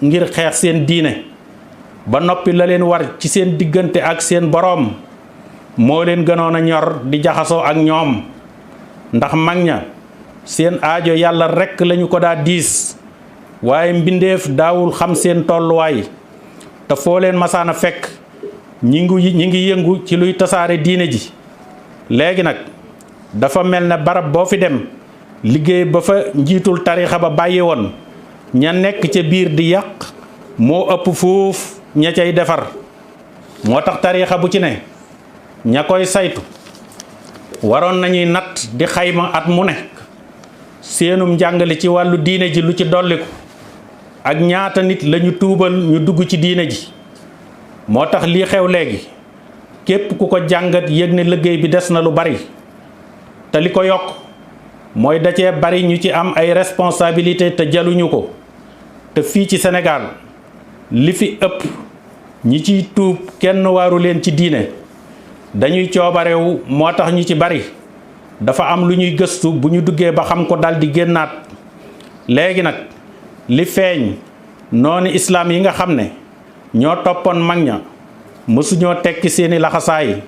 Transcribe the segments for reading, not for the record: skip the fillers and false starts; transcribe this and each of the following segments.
ngir xeex seen diine ba noppi la leen war ci seen diggante ak seen boroom moo leen gënoon a ñor di jaxasoo ak ñoom ndax mag ña seen aajo yàlla rekk lañu ko daa diis waaye mbindeef daawul xam seen tolluwaay te foo leen masaana fekk ñi ngi yëngu ci luy tasaare diine ji léegi nag dafa mel ne barab boo fi dem liggéey ba fa njiitul tariixa ba bàyyi woon ña nekk ca biir di yàq moo ëpp fuuf ña cay defar moo tax tariixa bu ci ne ña koy saytu waroon nañuy natt di xayma at mu nekk seenum njàngale ci wàllu diine ji lu ci dolliku ak ñaata nit lañu tuubal ñu dugg ci diine ji moo tax lii xew léegi képp ku ko jàngat yëg ne liggéey bi des na lu bari te li ko yokk mooy da cee bari ñu ci am ay responsabilité te jaluñu ko te fii ci Sénégal li fi ëpp ñi ciy tuub kenn waaru leen ci diine dañuy coobarewu moo tax ñu ci bari dafa am lu ñuy gëstu bu ñu duggee ba xam ko daldi génnaat léegi nag li feeñ noonu islaam yi nga xam ne ñoo toppoon mag ña mësuñoo tekki seeni laxasaay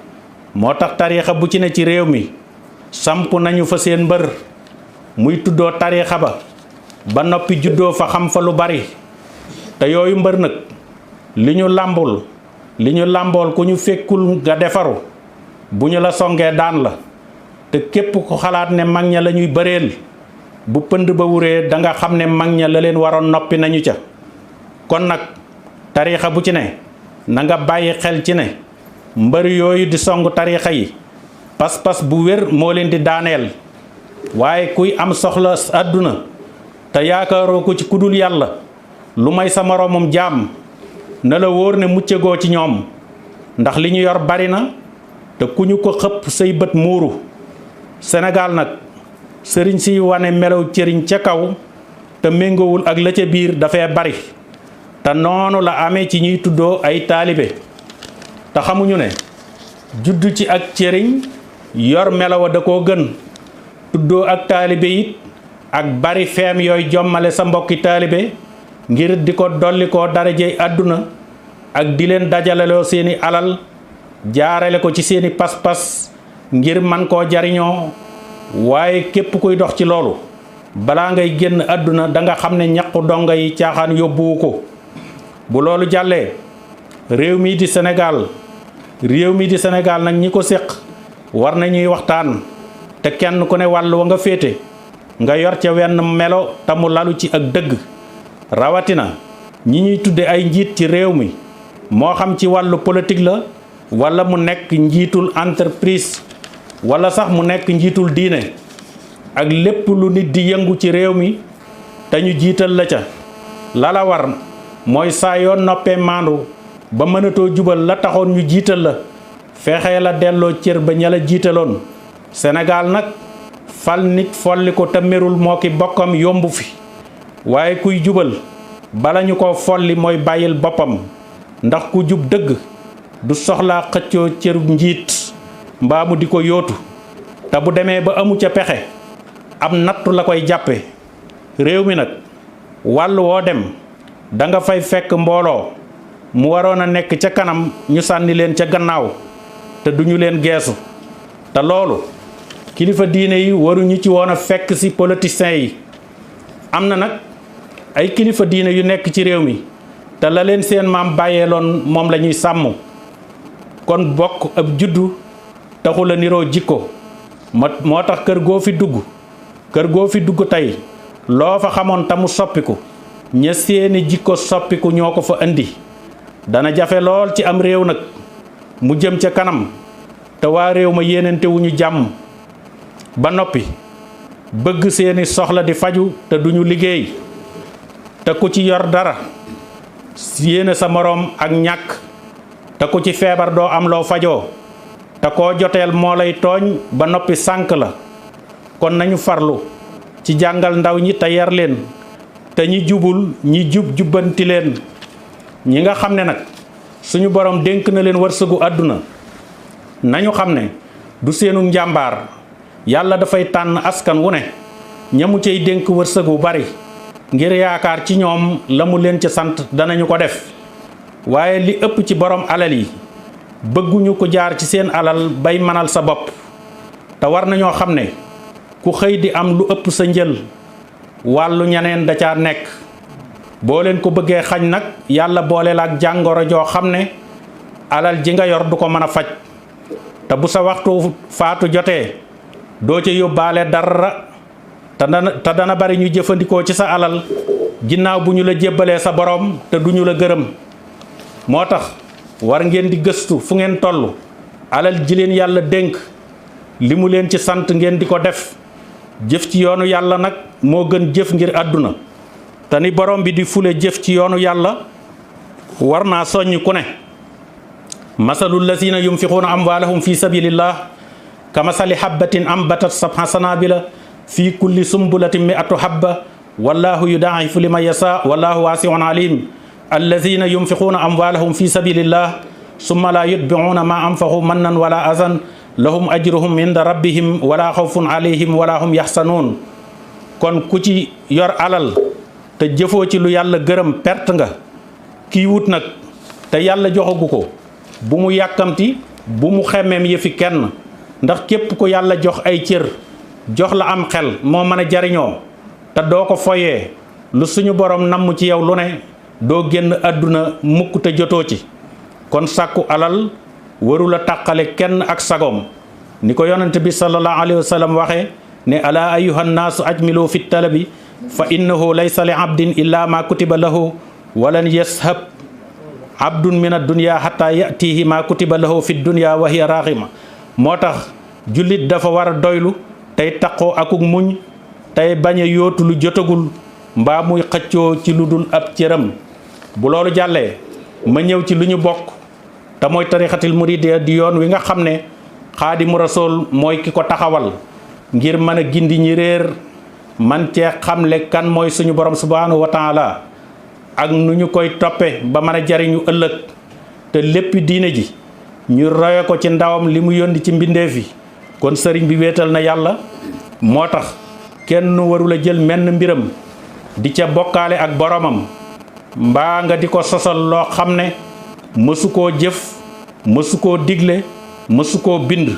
moo tax tariixa bu ci ne ci réew mi samp nañu fa seen mbër muy tuddoo tariixa ba noppi juddoo fa xam fa lu bari te yooyu mbër nag li ñu làmbool ku ñu fekkul nga defaru bu ñu la songee daan la te képp ko xalaat ne mag ña la ñuy bëreel bu pënd ba wuree da nga xam ne mag ña la leen waroon noppi nañu ca kon nag tariixa bu ci ne na nga bàyyi xel ci ne mbër yooyu di song tariixa yi pas-pas bu wér moo leen di daaneel waaye kuy am soxla àdduna te yaakaaroo ko ci kudul yàlla lu may sa moroomum jaam na la wóor ne muccegoo ci ñoom ndax li ñu yor bari na te ku ñu ko xëpp say bët muuru Sénégal nag sëriñ si wane melow cëriñ ca kaw te méngowul ak la ca biir dafay bari te noonu la amee ci ñuy tuddoo ay taalibe te xamuñu ne juddu ci ak cëriñ yor melowa da koo gën tuddoo ak taalibe it ak bari feem yooy jommale sa mbokki taalibe ngir di ko dolli koo darajey àdduna ak di leen dajaleloo seeni alal jaarale ko ci seeni pas-pas ngir man koo jariñoo waaye képp kuy dox ci loolu balaa ngay génn àdduna da nga xam ne ñaqu donga yi caaxaan yóbbuwu ko bu loolu jàllee réew mi di Sénégal nag ñi ko séq war nañuy waxtaan te kenn ku ne wàll wa nga féete nga yor ca wenn melo te mu lalu ci ak dëgg rawatina ñi ñuy tudde ay njiit ci réew mi moo xam ci wàllu politique la wala mu nekk njiitul entreprise wala sax mu nekk njiitul diine ak lépp lu nit di yëngu ci réew mi te ñu jiital la ca lala war mooy saa yoon noppee maandu ba mënatoo jubal la taxoon ñu jiital la fexe la delloo cër ba ña la jiitaloon Sénégal nag fal nit folli ko te merul moo ki bokkam yombu fi waaye kuy jubal bala ñu ko folli mooy bàyyil boppam ndax ku jub dëgg du soxlaa xëccoo cëru njiit mbaa mu di ko yóotu te bu demee ba amu ca pexe am nattu la koy jàppe réew mi nag wàll woo dem da nga fay fekk mbooloo mu waroon a nekk ca kanam ñu sànni leen ca gannaaw te duñu leen geesu te loolu kilifa diine yi waruñu ci woon a fekk ci politiciens yi am na nag ay kilifa diine yu nekk ci réew mi te la leen seen maam bàyyeeloon moom la ñuy sàmm kon bokk ab juddu taxul a niroo jikko moo tax kër goo fi dugg tey loo fa xamoon tamu soppiku ña seeni jikko soppiku ñoo ko fa indi dana jafe lool ci am réew nag mu jëm ca kanam te waa réew ma yéenante wuñu jàmm ba noppi bëgg seeni soxla di faju te duñu liggéey te ku ci yor dara yéene sa moroom ak ñàkk te ku ci feebar doo am loo fajoo te koo joteel moo lay tooñ ba noppi sànk la kon nañu farlu ci jàngal ndaw ñi te yar leen te ñi jubul ñi jubbanti leen ñi nga xam ne nag suñu borom dénk na leen wërsëgu àdduna nañu xam ne du seenu njàmbaar yàlla dafay tànn askan wu ne ñamu cay dénk wërsëgu bari ngir yaakaar ci ñoom la mu leen ci sant danañu ko def waaye li ëpp ci borom alal yi bëgguñu ko jaar ci seen alal bay manal sa bopp te war nañoo xam ne ku xëy di am lu ëpp sa njël wàllu ñeneen da caa nekk boo leen ko bëggee xañ nag yàlla boole la ak jàngoro joo xam ne alal ji nga yor du ko mën a faj te bu sa waxtu faatu jotee doo ca yóbbaale dara te dana bari ñu jëfandikoo ci sa alal ginnaaw bu ñu la jébbalee sa borom te duñu la gërëm moo tax war ngeen di gëstu fu ngeen toll alal ji leen yàlla dénk li mu leen ci sant ngeen di ko def jëf ci yoonu yàlla nag moo gën jëf ngir àdduna te ni borom bi di fule jëf ci yoonu yàlla war naa soññ ku ne masalul lazina yunfiquuna amwaalahum fi sabilillah kamasali habbatin ambatat sab'a sanabila fi kulli sumbulatin mi'atu habba wallahu yudaa'ifu liman yasha wallahu waasi'un alim allazina yunfiquuna amwaalahum fi sabilillah summa la yutbi'una ma anfaqu mannan wala azan lahum ajruhum inda rabbihim wala xawfun alayhim wala hum yaxsanuun kon ku ci yor alal te jëfoo ci lu yàlla gërëm perte nga kii wut nag te yàlla joxagu ko bu mu yàkkamti bu mu xemmeem yëfi kenn ndax képp ko yàlla jox ay cër jox la am xel moo mën a jariñoo te doo ko foyee lu suñu borom namm ci yow lu ne doo génn àdduna mukk te jotoo ci kon sàkku alal warula tàqale kenn ak sagoom ni ko yonent bi sallallahu alayhi wa sallam waxee ne ala ayuha nnaasu ajmilu fi talabi fa innahu laysa li abdin illa ma kutiba lahu walan yashab abdun min ad-dunya hatta yatihi ma kutiba lahu fi dunya wa hiya raxima moo tax jullit dafa war a doylu tey taqoo akuk muñ tey bañ a yootu lu jotagul mbaa muy xëccoo ci lu dul ab cëram bu loolu jàllee ma ñëw ci lu ñu bokk te mooy tarixatil muridiyya di yoon wi nga xam ne xaadimu rasool mooy ki ko taxawal ngir mën a gindi ñi réer man cee xamle kan mooy suñu borom subhanahu wa taala ak nu ñu koy toppe ba mën a jariñu ëllëg te lépp diine ji ñu roye ko ci ndawam li mu yónni ci mbindeef yi kon sëriñ bi wéetal na yàlla moo tax kenn warul a jël menn mbiram di ca bokkaale ak boromam mbaa nga di ko sosal loo xam ne mësu koo jëf mësu koo digle mësu koo bind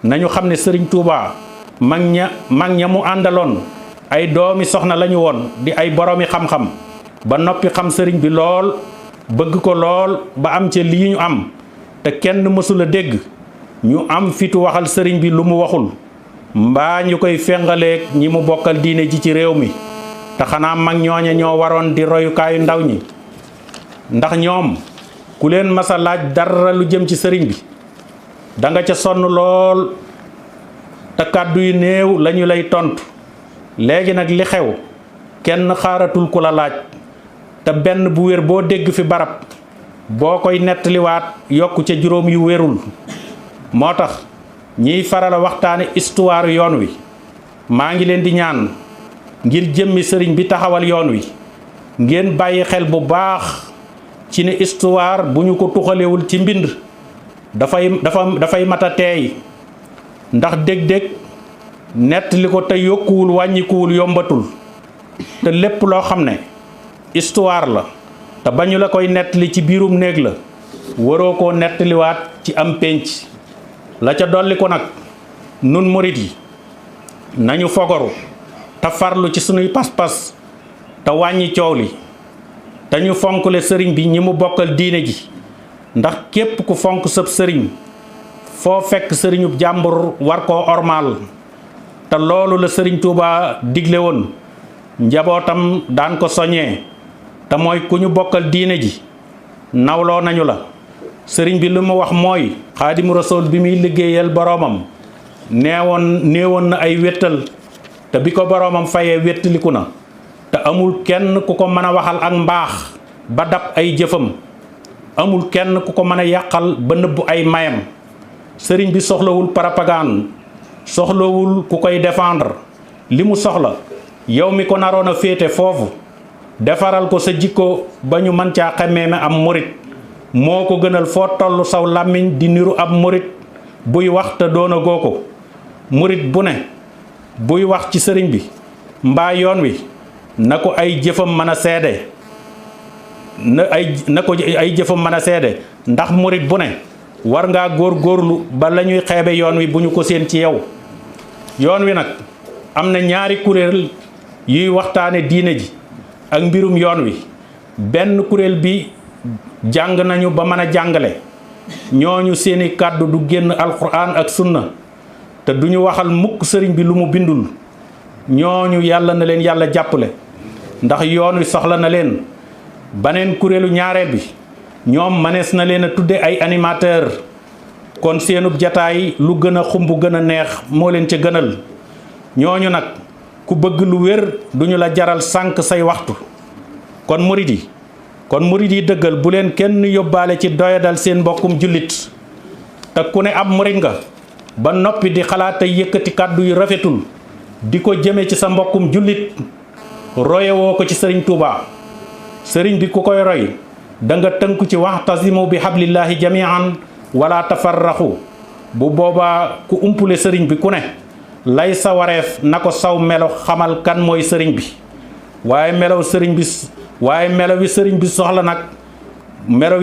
nañu xam ne sëriñ Tuubaa mag ña mu àndaloon ay doomi soxna lañu woon di ay boroomi xam-xam ba noppi xam sëriñ bi lool bëgg ko lool ba am ca lii ñu am te kenn mësul a dégg ñu am fitu waxal sëriñ bi lu mu waxul mbaa ñu koy fengaleeg ñi mu bokkal diine ji ci réew mi te xanaa mag ñooñe ñoo waroon di royukaayu ndaw ñi ndax ñoom ku leen masa laaj dara lu jëm ci sëriñ bi da nga ca sonn lool te kàddu yu néew lañu lay tontu léegi nag li xew kenn xaaratul ku la laaj te benn bu wér boo dégg fi barab boo koy nettaliwaat yokku ca juróom yu wérul moo tax ñiy faral a waxtaane histoire yoon wi maa ngi leen di ñaan ngir jëmmi sëriñ bi taxawal yoon wi ngeen bàyyi xel bu baax ci ne histoire bu ñu ko tuxalewul ci mbind dafay mata teey ndax dég-dég nettali ko te yokkuwul wàññikuwul yombatul te lépp loo xam ne histoire la te bañu la koy nettali ci biirum néeg la waroo koo nettaliwaat ci am pénc la ca dolli ko nag nun murit yi nañu fogoru te farlu ci sunuy pas-pas te wàññi coow li te ñu fonkle sëriñ bi ñi mu bokkal diine ji ndax képp ku fonk sëb sëriñ foo fekk sëriñub jàmbur war koo ormaal te loolu la sëriñ Tuubaa digle woon njabootam daan ko soññee te mooy ku ñu bokkal diine ji nawloo nañu la sëriñ bi lu mu wax mooy xaadimu rasool bi muy liggéeyal boroomam néewoon na ay wéttal te bi ko boroomam fayee wéttaliku na te amul kenn ku ko mën a waxal ak mbaax ba dab ay jëfam amul kenn ku ko mën a yàqal ba nëbbu ay mayam sëriñ bi soxlawul propagande soxlawul ku koy défendre li mu soxla yow mi ko naroon a féete foofu defaral ko sa jikko ba ñu mën caa xemmee am murit moo ko gënal foo toll saw làmmiñ di niru ab murit buy wax te doona goo ko murit bu ne buy wax ci sëriñ bi mbaa yoon wi na ko ay jëfam mën a seede na ko ay jëfam mën a seede ndax murit bu ne war ngaa góorgóorlu ba la ñuy xeebe yoon wi bu ñu ko seen ci yow. yoon wi nag am na ñaari kuréel yuy waxtaane diine ji ak mbirum yoon wi. benn kuréel bi jàng nañu ba mën a jàngale ñooñu seeni kàddu du génn alquran ak sunna te duñu waxal mukk sëriñ bi lu mu bindul. ñooñu yàlla na leen yàlla jàppale ndax yoon wi soxla na leen. baneen kuréelu ñaareel bi ñoom mënees na leen a tudde ay animateur kon seenub jataay lu gën a xumb gën a neex moo leen ca gënal. ñooñu nag ku bëgg lu wér duñu la jaral sànq say waxtu. kon murid yi dëggal bu leen kenn yóbbaale ci doyadal seen mbokkum jullit te ku ne ab murid nga ba noppi di xalaat ay yëkkati kàddu yu rafetul di ko jëme ci sa mbokkum jullit royewoo ko ci sëriñ Touba. sëriñ bi ku koy roy da nga tënku ci waxtasimu bi hablillahi jamian wala tafarraxu. bu boobaa ku umpule sëriñ bi ku ne lay sa wareef na ko saw melo xamal kan mooy sëriñ bi. waaye melo wi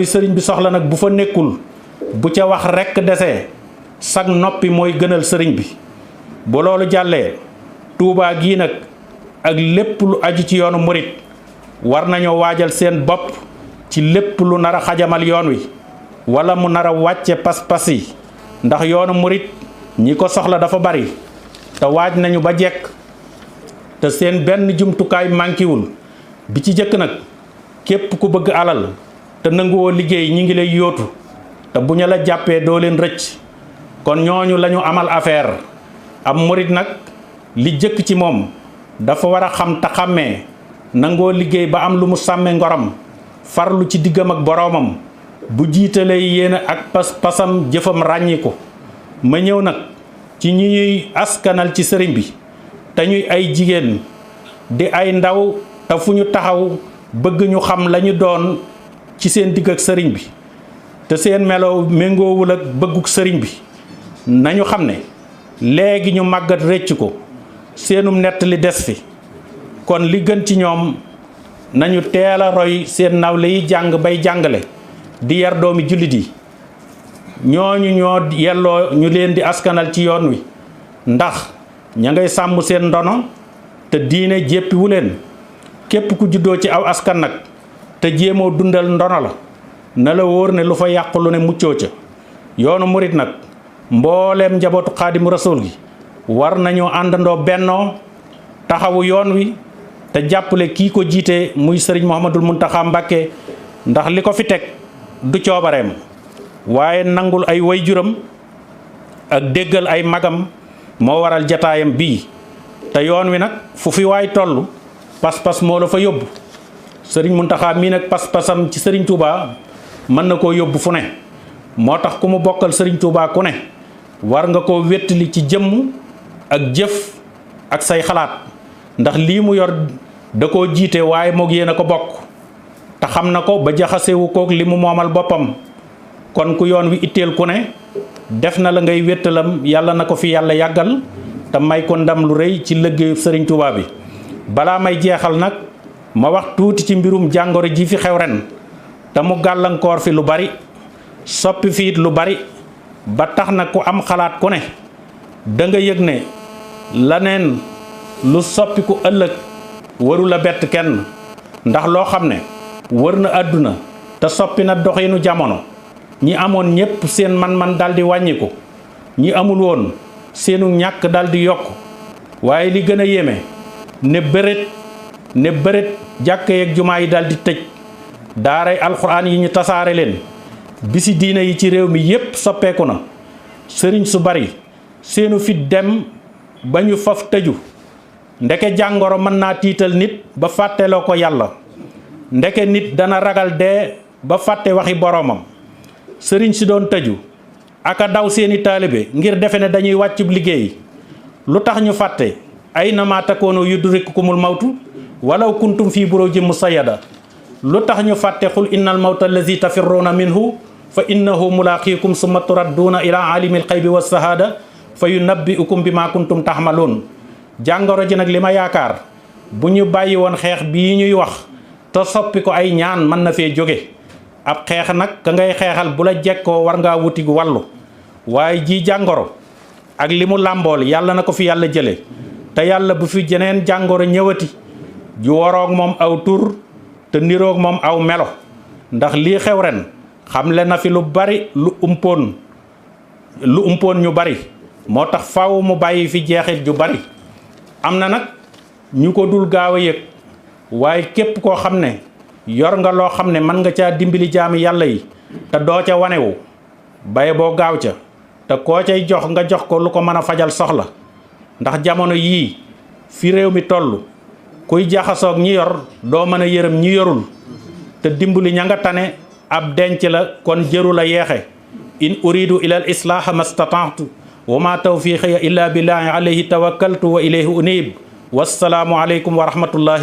sëriñ bi soxla nag bu fa nekkul bu ca wax rekk desee sag noppi mooy gënal sëriñ bi. bu loolu jàllee Tuubaa gii nag ak lépp lu aju ci yoonu murit war nañoo waajal seen bopp ci lépp lu nar a xajamal yoon wi wala mu nar a wàcce pas-pas yi ndax yoonu murit ñi ko soxla dafa bari te waaj nañu ba jekk te seen benn jumtukaay mànkiwul. bi ci jëkk nag képp ku bëgg alal te nanguwoo liggéey ñi ngi lay yóotu te bu ñu la jàppee doo leen rëcc kon ñooñu lañu amal affaire. am murit nag li jëkk ci moom dafa war a xam te xàmmee nangoo liggéey ba am lu mu sàmme ngoram farlu ci diggam ak boroomam bu jiitalee yéene ak pas-pasam jëfam ràññiku. ma ñëw nag ci ñi ñuy askanal ci sëriñ bi te ñuy ay jigéen di ay ndaw te fu ñu taxaw bëgg ñu xam lañu doon ci seen digg ak sëriñ bi te seen melo méngoowul ak bëgguk sëriñ bi. nañu xam ne léegi ñu màggat rëcc ko seenum nett li des fi kon li gën ci ñoom nañu teel a roy seen nawle yi jàng bay jàngale di yar doomi jullit yi. ñooñu ñoo yelloo ñu leen di askanal ci yoon wi ndax ña ngay sàmm seen ndono te diine jéppiwu leen. képp ku juddoo ci aw askan nag te jéemoo dundal ndono la na la wóor ne lu fa yàqu lu ne muccoo ca. yoonu murit nag mbooleem njabootu xaadimu rasul gi war nañoo àndandoo bennoo taxawu yoon wi te jàppale kii ko jiite muy sëriñ Mouhamadul Muntaxa Mbàkke ndax li ko fi teg du coobareem waaye nangul ay wayjuram ak déggal ay magam moo waral jataayam bii. te yoon wi nag fu fi waay toll pas-pas moo la fa yóbbu. sëriñ Muntaxa mii nag pas-pasam ci sëriñ Touba mën na koo yóbbu fu ne moo tax ku mu bokkal sëriñ Touba ku ne war nga koo wéttali ci jëmm ak jëf ak say xalaat ndax lii mu yor da koo jiite waaye moog yéen a ko bokk te xam na ko ba jaxasewu kook li mu moomal boppam. kon ku yoon wi itteel ku ne def na la ngay wéttalam yàlla na ko fi yàlla yàggal te may ko ndam lu rëy ci liggéeyu sëriñ Touba bi. balaa may jeexal nag ma wax tuuti ci mbirum jàngoro ji fi xew ren te mu gàllankoor fi lu bari soppi fiit lu bari ba tax na ku am xalaat ku ne da nga yëg ne laneen lu soppiku ëllëg waru la bett kenn ndax loo xam ne wër na àdduna te soppi na doxinu jamono. ñi amoon ñépp seen man-man daldi wàññiku ñi amul woon seenu ñàkk daldi yokk waaye li gën a yéeme ne bëreet jàkka yeeg jumaa yi daldi tëj daaray alxuraan yi ñu tasaare leen bisi diine yi ci réew mi yépp soppeeku na sëriñ su bari seenu fit dem ba ñu faf tëju ndeke jàngoro mën naa tiital nit ba fàtteloo ko yàlla ndeke nit dana ragal dee ba fàtte waxi boroomam. sëriñ si doon tëju aka daw seeni taalibe ngir defe ne dañuy wàccub liggéey lu tax ñu fàtte ay na ma takoonu yudrikukumul mawtu walaw kuntum fii burujin musayyada lu tax ñu fàtte xul innal mawta allazi tafirruuna minhu fa innahu mulaaqiikum summa turadduuna ila alimil xaybi wa sahaada fa yunabbiukum bima kuntum taxmaloon. jàngoro ji nag li ma yaakaar bu ñu bàyyi woon xeex bii ñuy wax te soppi ko ay ñaan mën na fee jóge ab xeex nag ka ngay xeexal bu la jekkoo war ngaa wuti wàllu waaye ji jàngoro ak li mu làmbool yàlla na ko fi yàlla jële te yàlla bu fi jeneen jàngoro ñëwati ju waroog moom aw tur te niroog moom aw melo ndax lii xew ren xamle na fi lu bari lu umpoon ñu bari moo tax faaw mu bàyyi fi jeexit ju bari am na nag ñu ko dul gaaw a yëg waaye képp koo xam ne yor nga loo xam ne mën nga caa dimbali jaami yàlla yi te doo ca wanewu baye boo gaaw ca te koo cay jox nga jox ko lu ko mën a fajal soxla ndax jamono yii fi réew mi toll kuy jaxasoog ñi yor doo mën a yërëm ñi yorul te dimbali ña nga tane ab denc la kon jëru la yeexe in uridu ila al islaaha mastata'tu wa ma tawfiqiya illa billahi alayhi tawakkaltu wa ilayhi unib wassalaamu aleykum wa rahmatullahi